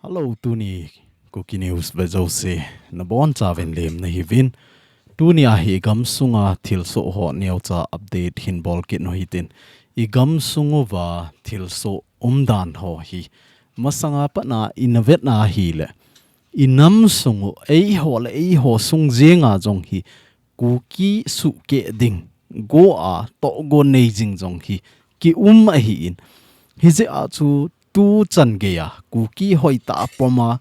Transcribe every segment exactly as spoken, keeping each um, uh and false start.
Hello, tuni Kuki News ve jouse nabonchauvin lemna hiuvin. Tuni a hi gamsunga thilsoh ho neocha update hin bol kit u hitin. I gamsung uva thilsoh umdan ho hi masanga pat a ina vetna ahile, i nam sung u eiho le eiho sung jenga jong hi Kuki suhkeh ding, go a tohgon nei jing jong hi kium ahin. Hijeh a chu tuchan geiya Kuki hoitah a pom a,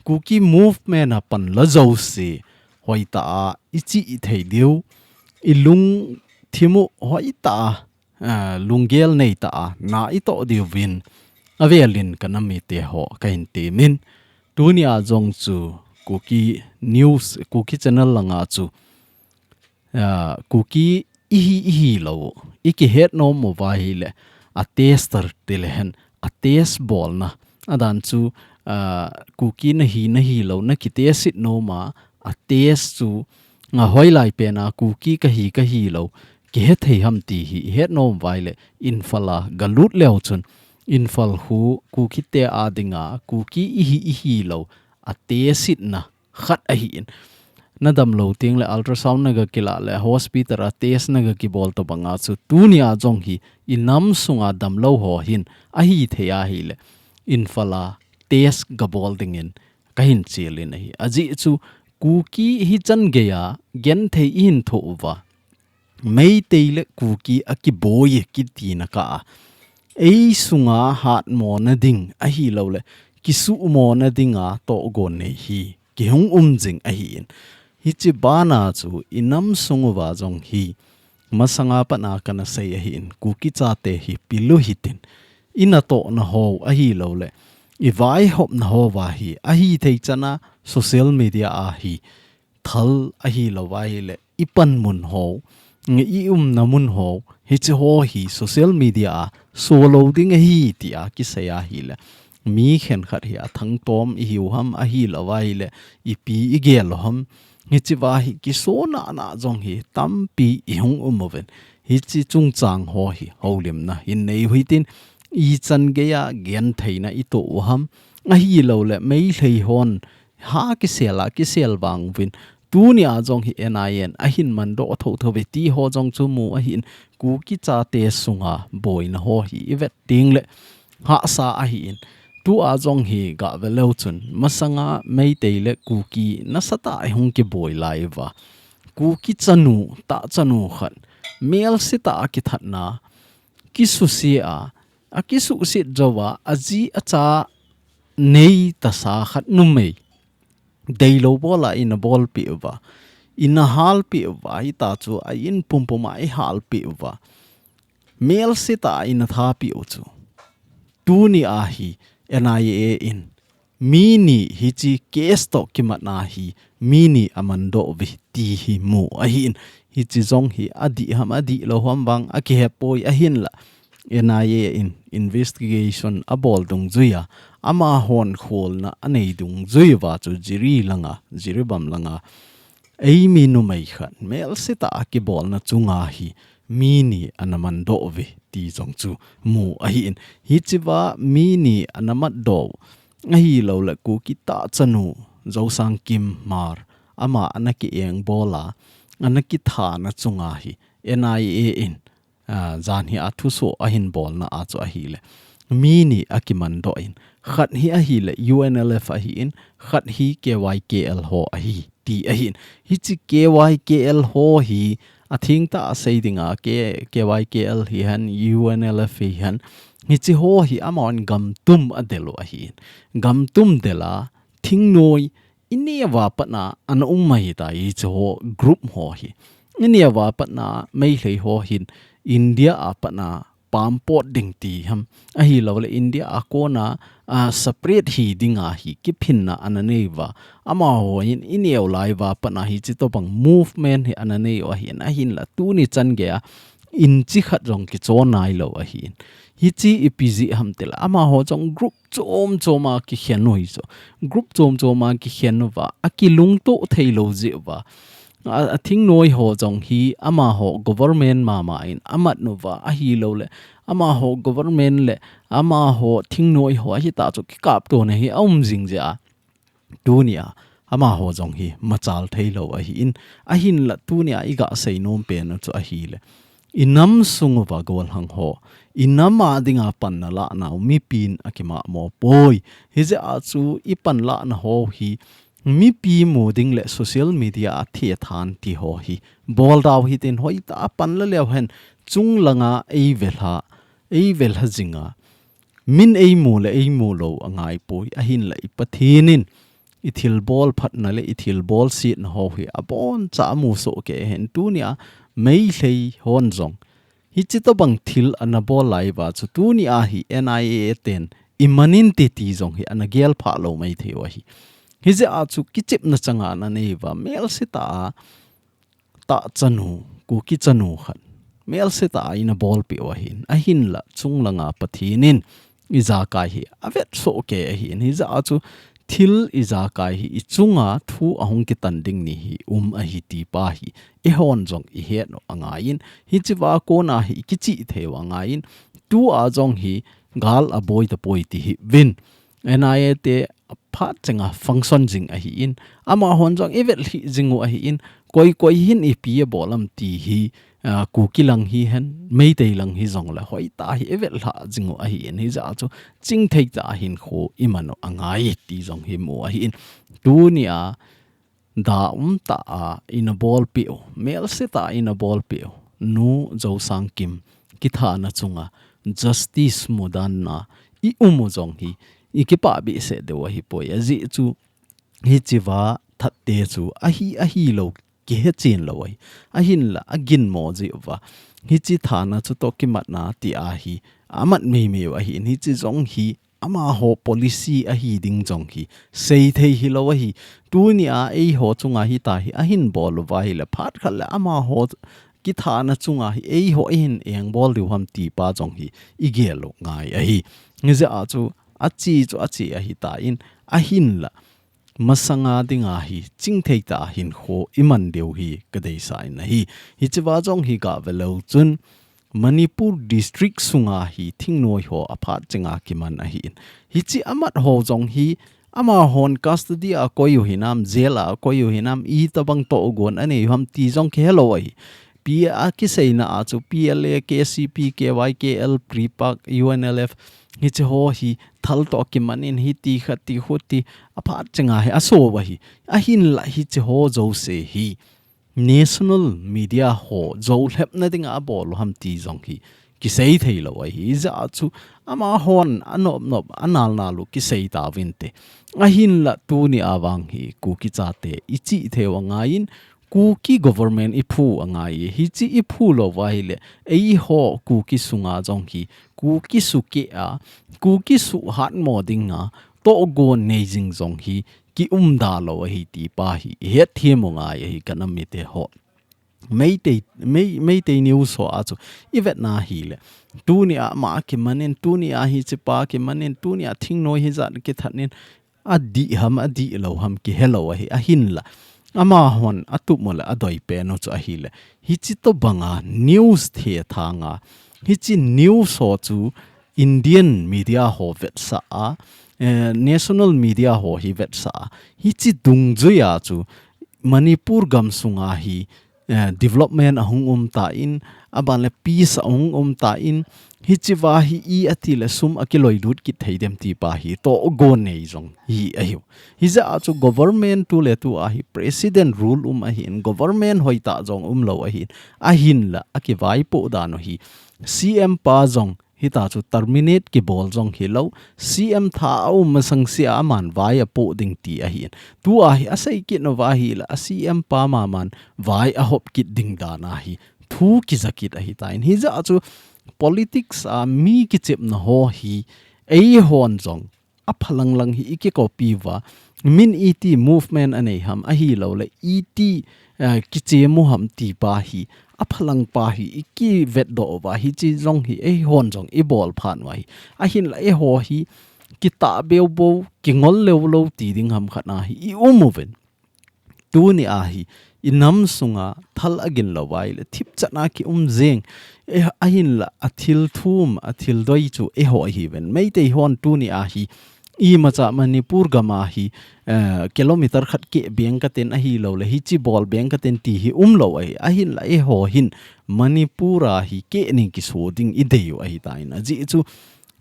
Kuki movement a panla jouse hoitah a i chih thei diu, i lungthim u hoitah a, ah, lunggel neitah a na i toh diuvin avelin ka nam mite ho kahin temin. Tuni a jong chu Kuki News, Kuki Channel langa chu, ah, Kuki ihi ihi lou, i kihet nom uva ahile, a tester tile hen, a test bolna. Adan chu, ah, Kuki nahi nahi lou, na kitest it nom a, a test chu, ah, hoilai pen a Kuki kahi kahi lou kihethei ham ti hi i het nom uva ahile, Imphal a galut leu chun, Imphal khu Kuki te a dinga Kuki ihi ihi lou a test itna khat ahin. Na damlou tengle ultrasound na ga kilah le hospital a test na ga kibol tobanga chu tuni a jong hi i nam sunga damlou ho hin ahithei ahile, Imphal a test gabol dingin kahin chelin ahi. Ajeh chu Kuki hichan geiya genthei i hin thoh uva, Meitei le Kuki akiboi kitina kah a, ei sunga hatmona ding ahilouleh kisuhmona dinga tohgon nei hi kihung um jing ahin. Hiche bana chu i nam sung uva jong hi masanga pat a kana sei ahin, Kuki chate hi pil u hitin, i natohna ho ahilouleh i vaihopna ho uva hi ahithei chan a social media a hi thal ahilou va ahile, i panmun ho, i umna mun ho, hiche ho hi social media a solou ding ahi tia kisei ahile, mi khenkhat hi athangtom i hiu ham, ahilou va ahile, ipi i gel u ham, hiche va hi kisona na jong hi tampi i hung um uvin, hiche chungchang ho hi houlimna hin nei u hitin, ichan geiya gentheina i toh u ham, ahilouleh Meitei hon ha kisel a kisel vang uvin, tuni a jong hi N I A in ahin mandoh thotho uve ti ho jong chu mu ahin, Kuki chate sunga boina ho hi i vet tengle hahsa ahin. Tua jong hi gah ve leu chun, masanga Meitei le Kuki nasatah a i hung kiboi lai uva, Kuki chanu, tah chanu khat, melse tah a kithatna, kisuse a, akisuhset jouva, aji acha nei tasa khat numei, deilou bol a ina bolpeh uva, ina halpeh uva, hita chu a in pumpum a i halpeh uva, melse tah a ina thapeh u chu, tuni a hi N I A in mi ni hiche case toh kimatna hi mi ni amandoh uve ti hi mu ahin, hiche jong hi adih ham adihlou ham vang akihepoi, ahinla N I A in investigation abol dungjuiya, amahon kholna anei dungjui uva chu Jiri langa, Jiribam langa, eimi numei khat melse tah a kibolna chunga hi mi ni ana mandoh uve ti jong chu mu ahin. Hiche va mi ni ana matdoh u ahilouleh Kuki tah chanu Jousangkim Hmar, ama ana ki engbol a, ana kithana chunga hi N I A in, ah, jan hi a thusoh ahin bolna a chu ahile, mi ni akimandoh in, khat hi ahile U N L F ahin, khat hi K Y K L ho ahi ti ahin. Hiche K Y K L ho hi athengtah a sei dinga, K-, K Y K L hihen, U N L F hihen, hiche ho hi amahon gamtum adel u ahin. Gamtum del a, thingnoi, India a pat a ana um ahitai, hiche ho group ho hi. India a pat a Meitei ho hin India a pat a pampot ding ti ham, ahilouleh India a kona, ah, separate hi dinga hi kiphinna ana nei uva, amaho hin ineo lai uva pat a hiche tobang movement hi ana nei u ahin, ahinla tuni chan geiya inchi khat jong kichon nailou ahin. Hiche ipi jeh ham tile, amaho jong group chom chom a kikhen u hi chu. Group chom chom a kikhen uva, akilungtoh theilou jeh uva, a, a thingnoi ho jong hi amaho government mama in amat uva ahilouleh amaho government le amaho thingnoi ho ahitah chu kikaptona hi aum jing jeh a. Tunia amaho jong hi machal theilou ahin, ahinla tunia iga seinom pen u chu ahile, inam sung uva gollhang ho, inam a dinga panna lahna u mipin akimahmo poi. Hijeh a chu ipan lahna ho hi mipi mu ding le social media a thethan ti ho hi boldau hitin, hoitah a pan la leu hen, chunglanga eivelha, eivelha jinga, min eimu le eimu lou angai poi, ahinla i Pathen in i thilbol phatna le i thilbol setna ho hi aboncha amu soh kei hen. Tunia Meitei hon jong hichi tobang thil ana bol lai uva chu tunia hi N I A ten iman inte ti jong hi ana gel phah lou maithei u ahi. Hijeh a chu kichepna chang ana nei uva, melse tah a tah chanu, Kuki chanu khat melse tah a ina bolpeh u ahin, ahinla chunglanga Pathen in ijakai hi avet soh kei ahin. Hijeh a chu thil ijakai hi ichunga thu ahung kitan ding ni hi um ahi ti pa hi eihon jong ihet u angaiyin, hichea kona hi ikichih thei u angaiyin, tua jong hi gal aboi tapoi ti hi uvin. N I A te aphat chenga function jing ahin, amahon jong ivet lhih jing u ahin, koi koi hin ipi abol am ti hi, a, Kuki lang hihen, Meitei lang hijongle hoitah a hi ivet lhah jing u ahin, hijeh a chu chingthei tah a hinkho iman u angai ti jong hi mu ahin. Tunia da umtah a ina bolpeh u, melse tah a ina bolpeh u Nu Zosangkim kithana chunga justice mudanna i um u jong hi ikipah behseh diu ahipoi. Ajeh chu hichea thatte chu ahi, ahilou kihechen lou ahi. Ahinla aginmo jeh uva hichi thana chutoh kimatna ti ahi, amat meimei u ahin, hichi jong hi amaho policy ahi ding jong hi seithei hilou ahi. Tunia eiho chunga hitia hi ahin bol uva ahile, phat khat le amaho kithana chunga hi eiho ihin engbol diu ham ti pa jong hi igel u ngai ahi. Hijeh a chu ache chu ache ahitan, ahinla masanga dinga hi chingthei tah a hinkho iman diu hi kadeisah in ahi. Hichea jong hi gah veleu chun Manipur district sunga hi thingnoi ho aphat chenga kiman ahin, hichi amat ho jong hi amahon custody a koi u hinam, jail a koi u hinam, itobang tohgon anei u ham ti jong kihelou ahi. Pi a kiseina a chu P L A, K C P, K Y K L, PREPAK, U N L F, hichi ho hi thal toh kiman in hiti khat ti khuti aphat chenga hi aso u ahi. Ahinla hichi ho jouse hi national media ho jou lhepna dinga abol u ham ti jong hi kisei theilou ahi. Hijeh a chu amahon anop nop, anal nal u kisei tauvinte. Ahinla tunia vang hi Kuki chate ichih thei u angaiyin, Kuki government iphu angai e. Hichi iphu lou uva ahile, eiho Kuki sunga jong hi, Kuki sukeh a, Kuki suhatmo dinga tohgon nei jing jong hi kiumda lou ahi ti pa hi ihet them u ngai ahi, kanam mite ho. Meitei, Mei, Meitei news ho a chu ivetna ahile, tunia ama kiman in, tunia hichi pa kiman in, tunia thingnoi hijat kithat in, adih ham, adih lou ham kihelou ahi, ahinla amahon atup u le adei pen u chu ahile, hichi tobanga news thethanga, hichi news ho chu Indian media ho vetsah a, eh, national media ho hi vetsah a, hichi dungjuia chu Manipur gamsunga hi, eh, development ahung um tan, aban le peace ahung um tan, hichea hi i ati le sum akiloilut kit thei dem ti pa hi tohgon nei jong hi ahiu. Hijeh a chu government tuletua hi president rule um ahin, government hoitah jong umlou ahin, ahinla akivaipoh dan u hi C M pa jong hitia chu terminate kibol jong hilou, C M tha aum masang sea aman vai apoh ding ti ahin. Tua hi asei kit uva ahile, a C M pa maman vai ahop kit ding dan a hi thu kija kit ahitan. Hijeh a chu politics a mi kichepna ho hi eihon jong aphalang lang hi ikikopi uva, min iti movement anei ham, ahilou le iti, eh, kichem u ham ti pa hi, aphalang pa hi ikivetdoh uva, hichi jong hi eihon jong ibol phat u ahi. Ahinla eiho hi kitahbeh u bou, kingol leu lou ti ding ham khat na hi ium uvin. Tuni ahi, i nam sunga thal a gin lo vai le, thip chan a ki um zing, e, ahin la, a thil thum, a thil doi chu, e ho ahi ven. Meitei hon tuni ahi, i macha Manipur gam ahi, eh, kilometer khat ke beng ka ten ahi lo le, hi chi bol beng ka ten ti hi um lo ahi. Ahin la, e ho hin, Manipur ahi, ke ning ki so ding i dei u ahi ta in. A ji chu,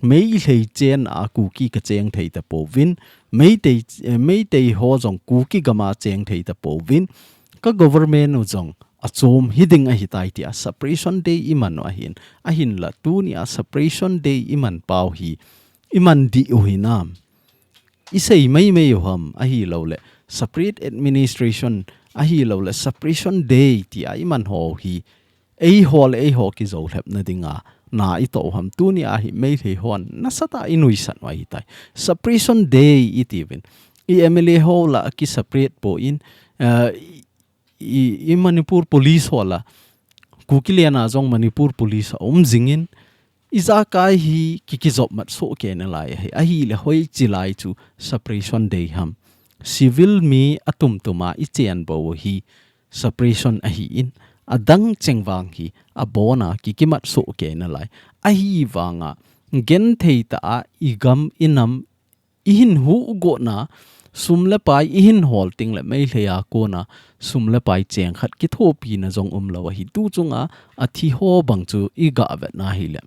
Meitei chen a Kuki ka cheng thei ta po vin, Meitei, eh, Meitei ho zong Kuki gam a cheng thei ta po vin, ka government u zong a chom hi ding ahi tai tia separation day i man u ahin, ahin la tuni a separation day i man pau hi, i man di u hi nam. I sei mai mai u ham ahi lo le, separate administration ahi lo le, separation day tia i man ho hi, ei ho le ei ho ki zo hlep na dinga, na i to u ham tuni ahi Meitei hon, na sata i nuisan u ahi tai. Separation day i ti vin. I M L A ho la ki separate po in, eh, i, i Manipur Police ho la, Kuki lian a zong Manipur Police a um zingin, i za kai hi ki ki zop mat so ke na lai ahi, ahi le hoi chi lai chu separation day ham. Civil mi a tum tum a i chen bo hi separation ahi in, a dang cheng vang hi a bon a ki ki mat so ke na lai. Ahi vang a, gen thei ta a i gam i nam i hin hu u go na, sum le pai i hin hol ting le Meitei a kona, sum le pai cheng khat ki thopi na zong um lo ahi tu chunga, a thi ho bang chu i ga vet na hi le.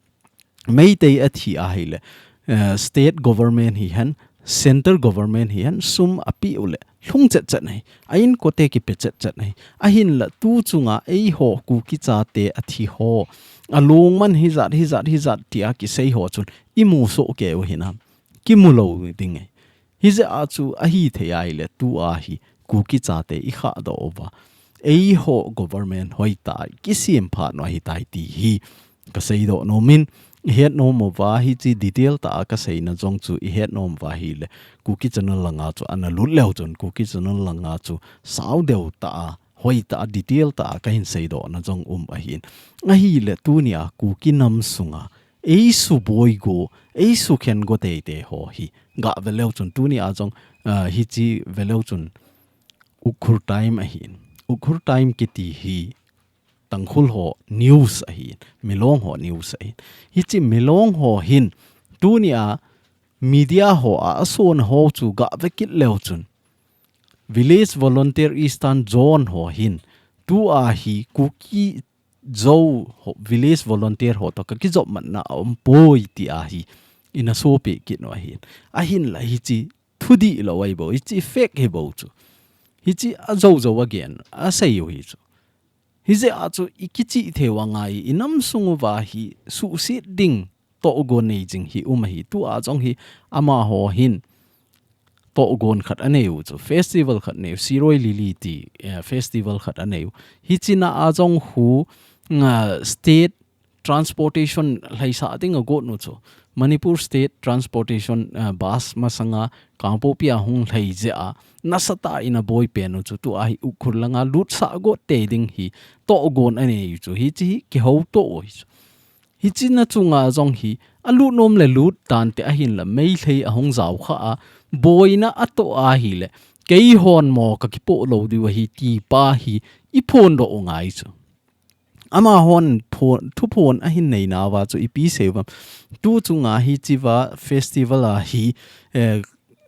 Meitei a thi ahi le, eh, state government hi hen, center government hi hen, sum a pi u le, hlung chet chet nei, a in kote ki pe chet chet nei. Ahin la tu chunga ei ho Kuki chate a thi ho, a lung man hi zat, hi zat, hi zat tia ki sei ho chun, i mu so ke u hi nam. Ki mu lo ding e. Hi ze a chu ahi thei ai le tu ahi Kuki chate i kha do uva. Ei ho government hoi ta ki siam pha no hi tai ti hi ka sei do no min i het no mo va hi chi detail ta ka sei na zong chu i het no mo va hi le Kuki channel langa chu ana lut leu chun Kuki channel langa chu sau deu ta a hoi ta a detail ta a ka hin sei do na zong um ahin. Ahi le tu ni a Kuki nam sunga ei su boi go, ei su khen go tei te ho hi. Ga ve leu chun tu ni a zong, ah, hi chi ve leu chun Ukhrul Time ahin. Ukhrul Time kiti hi Tangkhul ho news ahin. Milong ho news ahin. Hi chi Milong ho hin tu ni a media ho a, a son ho chu ga ve kit leu chun. Village Volunteer Eastern Zone ho hin. Tu a hi Kuki Zo ho, village volunteer ho to ka kizop matna a um poi ti ahi. Ina so pe kit no ahin. Ahin la hi chi thu di lo ai bo. Hi chi fake hi bo chu. Hi chi a zo zo again. A sei u hi chu. Hi ze a chu i kichi thei wa ngai i nam sung uva hi su sit ding to go nei jing hi um ahi. Tu a zong hi ama ho hin. Tohgon khat a nei u chu, festival khat nei u, Siroi Lily ti, eh, festival khat a nei u. Hi china a zong hu, nga, state transportation hlei sa ding a got nu chu. Manipur State Transportation, eh, bus masanga Kangpokpi a hung hlei ze a, nasa ta in a boi pen u chu, tu a hi Ukhrul langa lut sa got te ding hi, tohgon a nei u chu, hi chi hi ki ho to u hi chu. Hi china chunga zong hi, a lut nom le lut tan te ahin la Meitei a hung zau kha a, boina a to ahi le, kei hon mo ka kipo lo diu ahi ti pa hi, i phon do u ngai chu. Ama hon phon, thu phon ahin nei na va chu i pi sei va. Tu chunga hi chi va festival a hi, eh,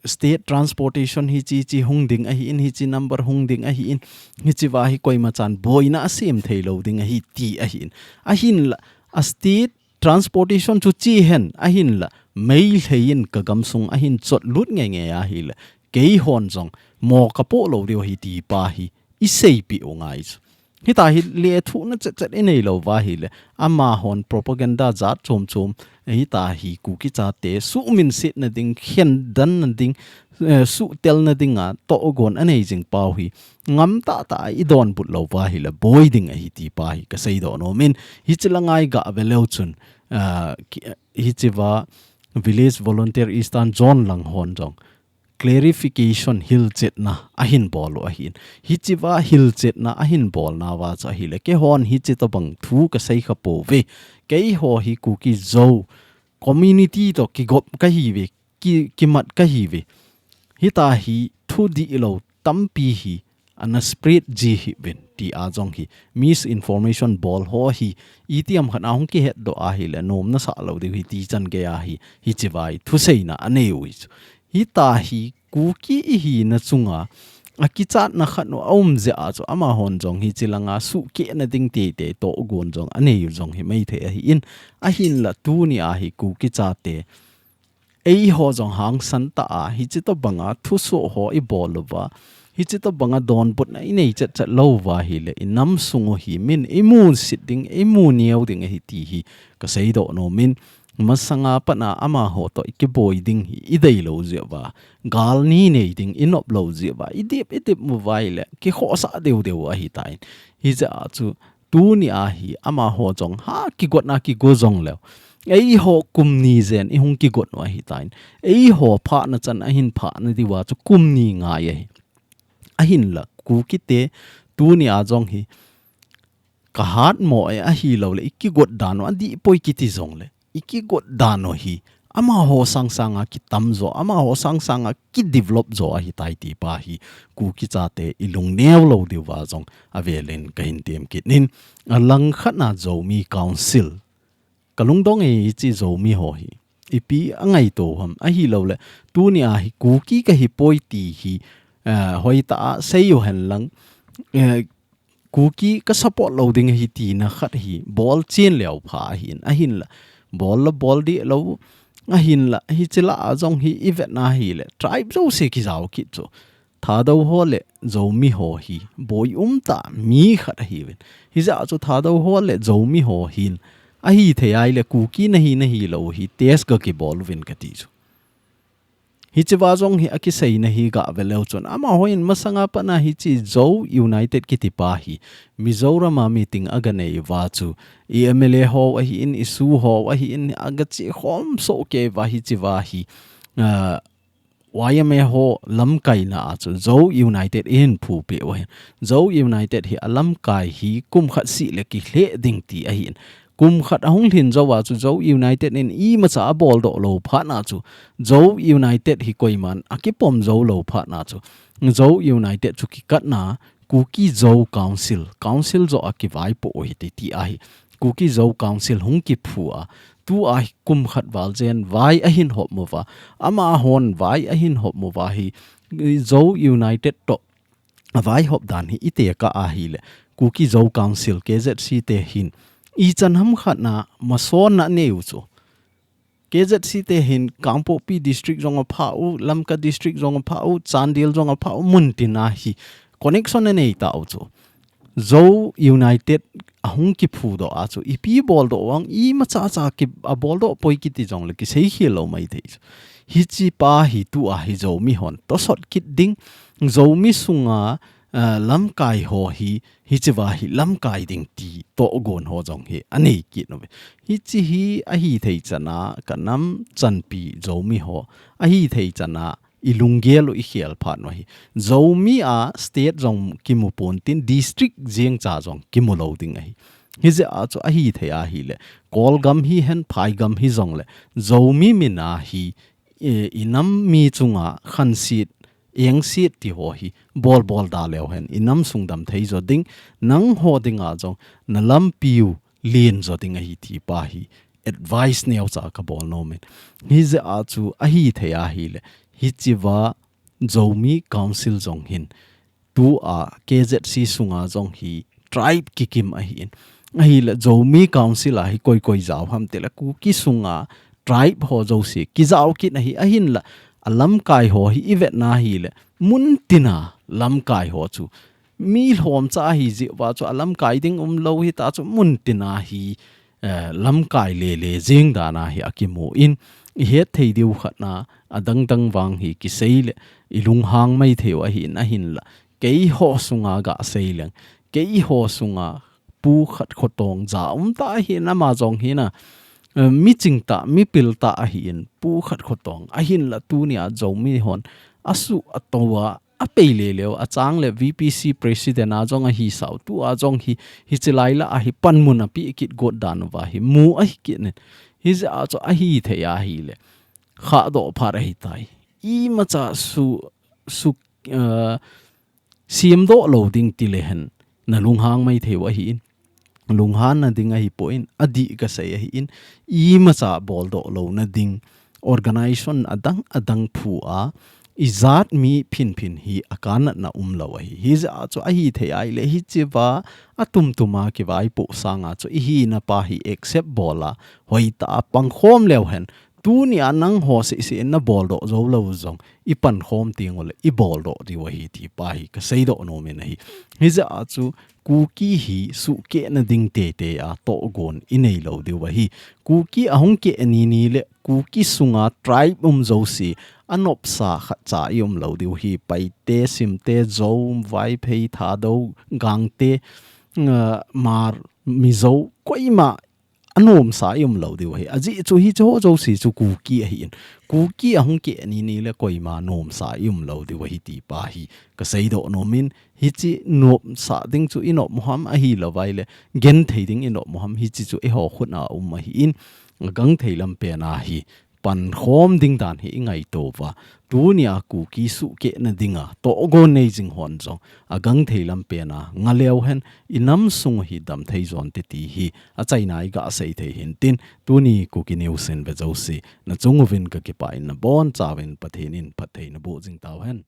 state transportation hi chi chi hung ding ahi in, hi chi number hung ding ahi in, hi chi va hi koima chan boina a sem thei lo ding ahi ti ahi in. Ahin la, a state transportation chu chi hen, ahin la, Meitei in ka gam sung ahin chot lut nge nge ahi le, kei hon zong, mo ka po lo diu ahi ti pa hi, i sei pi u ngai chu. Hi ta hi le thu na chet chet i nei lo va hi le, ama hon propaganda zat chom chom, hi ta hi Kuki chate, su min sit na ding, khen dan na ding, eh, su tel na ding a, to gon a nei jing pau hi, ngam ta ta i don but lo va hi le, boi ding ahi ti pa hi, ka sei do no min, hi chi la ngai ga ve leu chun, ah, ki, hi chi va, Village Volunteer Eastern Zone lang hon zong, clarification hilchetna ahin bol u ahin. Hi chi va hilchetna ahin bol na va chu ahi le. Kei hon hi chi to bang thu ka sei kha po ve. Kei ho hi Kuki Zo community to kigop ka hi ve. Ki, kimat ka hi ve. Hi ta hi thu di lo tampi hi ana spread ji hih uvin, ti a jong hi misinformation bol ho hi, itiham khat a hung kihetdoh ahile, nom nasa lou diu hi, ti chan gei a hi, hiche vai thuseina anei u hi chu. Hitia hi Kuki ihina chunga, akichatna khat u aum jeh a chu, amahon jong hiche langa sukehna ding teitei tohgon jong anei u jong hi maithei ahin, ahinla tuni a hi Kuki chate, eiho jong hangsan tah a, hiche tobanga thusoh ho ibol uva, hiche tobanga donbutna inei chetchet lou uva ahile, inam sung u hi min eimusit ding, eimu neo ding ahi ti hi kaseidoh nom in, masanga pat a amaho toh ikiboi ding hi idei lou jeh uva, gal ni nei ding inop lou jeh uva, idip idip mu uva ahile, kikhohsah deu deu ahitan. Hijeh a chu, tuni a hi amaho jong ha kigotna kigo jongleu, eiho kum ni jen ihung kigot u ahitan. Eiho phahna chan ahin phahna diuva chu kum ni ngai ahi. Ahinla, Kuki te tuni a jong hi kahatmo e, ahilouleh ikigot dan u adih poi kiti jongle, ikigot dan u hi amaho sangsanga kitam jo, amaho sangsanga kidevelop jo ahitai ti pa hi Kuki chate ilung neo lou diuva jong avelin kahin tem kit in, alangkhat na Zomi Council, kalungdong e, hiche Zomi ho hi ipi angaito u ham, ahilouleh tuni a hi Kuki kahi poi ti hi, eh, hoitah a sei u henlang, eh, Kuki ka support lou ding ahi tina khat hi bol chen leu pha ahin, ahinla, bol la bol dih lou, ahinla, hiche lah a jong hi ivet na ahile, tribe jouse kijao kit chu, Thadou ho le Zomi ho hi boi umtah mi khat ahiuvin. Hijeh a chu Thadou ho le Zomi ho hin, ahithei ahile Kuki nahi nahilou hi test gakibol uvin kati chu. Hiche va jong hi akiseina hi gaveleu chun, amahon masanga pat a hiche Zo United kiti pa hi, Mizoram a meeting aganei uva chu, i M L A ho ahin, i SoO ho ahin, agache khom soh kei uva hiche va hi, ah, Y M A ho lamkaina a chu Zo United eihin phu peh u ahin. Zo United hi alamkai hi kum khat seh le kilheh ding ti ahin. Kum khat ahung lhin jou a chu Zo United in imacha abol doh lou phat na chu, Zo United hi koiman akipom jou lou phat na chu, Zo United chu kikatna Kuki Zo Council, Council joh a kivaipoh u hite ti ahi. Kuki Zo Council hung kiphu a, tua hi kum khat val jen vai ahin hop uva, amahon vai ahin hop uva hi, Zo United toh avaihop dan hi itekah ahile, Kuki Zo Council, K Z C te hin, ichan ham khat na masonna anei u chu. K Z C te hin Kangpokpi District jong aphah u, Lamka District jong aphah u, Chandel jong aphah u, muntin a hi connection anei tau chu. Zo United ahung kiphu doh a chu, ipi bol doh vang, imacha cha ki, abol doh poi kiti jongle kisei khel lou maithei chu. Hiche pa hi tua hi Zomi hon tosot kit ding, Zomi sunga, ah, lamkai ho hi, hiche va hi lamkai ding ti tohgon ho jong hi anei kit uve. Hiche hi ahithei chan a, kanam chanpi Zomi ho, ahithei chan a, ilunggel u ikhel phat u ahi. Zomi a state jong kimu pontin, district jeng cha jong kimu lou ding ahi. Hijeh a chu ahithei ahile, Kolgam hihen, Phaigam hijongle, Zomi min a hi, eh, inam mi chunga khanset, engset ti ho hi bol bol da leu hen, inam sung damthei jo ding, nangho dinga jong nalampi u len jo ding ahi ti pa hi advice neocha kabol nom in. Hijeh a chu ahithei ahile, hiche va Zomi Council jong hin, tua K Z C sunga jong hi tribe kikim ahin. Ahile Zomi Council a hi koi koi jao ham tile Kuki sunga tribe ho jouse kijao kit ahi, ahinla alamkai ho hi ivet na ahile, muntin a lamkai ho chu mi lhomcha ahi jeh uva chu alamkai ding umlou hita chu muntin a hi, eh, lamkai lele jeng dan a hi akimu in, ihet thei diu khat na, adang dang vang hi kisei le ilunghang maithei u ahin, ahinla keiho sunga gasei leng, keiho sunga Pu Khatkhotong ja umtah ahin, ama jong hi na, eh, miching tah, mipil tah ahin, Pu Khatkhotong, ahinla tunia Zomi hon asuh atou a, apei leleu, achang le V P C president a jong ahi sau, tua jong hi, hiche lai lah a hi panmun apeh kit got dan uva hi mu ahi kit in. Hijeh a chu ahithei ahile, khahdoh phat ahitai. Imacha su, su, eh, Semdoh lou ding ti le hen, na lunghang mai thei u ahi in. Lunghan na ding ahi poi in, adih ka sei ahi in, imacha boldoh lou na ding, organization adang adang phu a, ijat mi phinphin hi akanatna umlou ahi. Hijeh a chu ahi thei a ile hiche va, atumtum a kivaipoh sanga chu ihi na pa hi accept bol a, hoitah a pangkhom leu hen, tuni a nangho seh seh in na boldoh jou lou jong, i pankhom teng u le, i boldoh diu ahi ti pa hi ka seidoh nom in ahi. Hijeh a chu Kuki hi suhkeh na ding teitei a tohgon i neilou diu ahi. Kuki ahung keh ni ni le, Kuki sunga tribe um jouse, anopsa khatcha i umlou diu ahi. Paite, Simte, Zou, Vaiphei, Thadou, Gangte, ah, Hmar, Mizo, koima anomsa i umlou diu ahi. Ajeh chu hiche ho jouse chu Kuki ahi in. Kuki ahung keh ni ni le koima nomsa i umlou diu ahi ti pa hi ka seidoh nom in, hiche nomsa ding chu i nop u ham ahilou vai le, genthei ding i nop u ham, hiche chu eiho khut a um ahi in, agangthei lam pen a hi pankhom ding dan hi i ngaito uva, tuni a Kuki suhkeh na dinga tohgon nei jing hon jong, agangthei lam pen a nga leu hen, i nam sung u hi damthei jon te ti hi, achaina i ga sei thei hin tin, tuni Kuki News in ve jouse, na chung uvin ka kipah in na bonchauvin Pathen in phatthei na boh jing tau hen.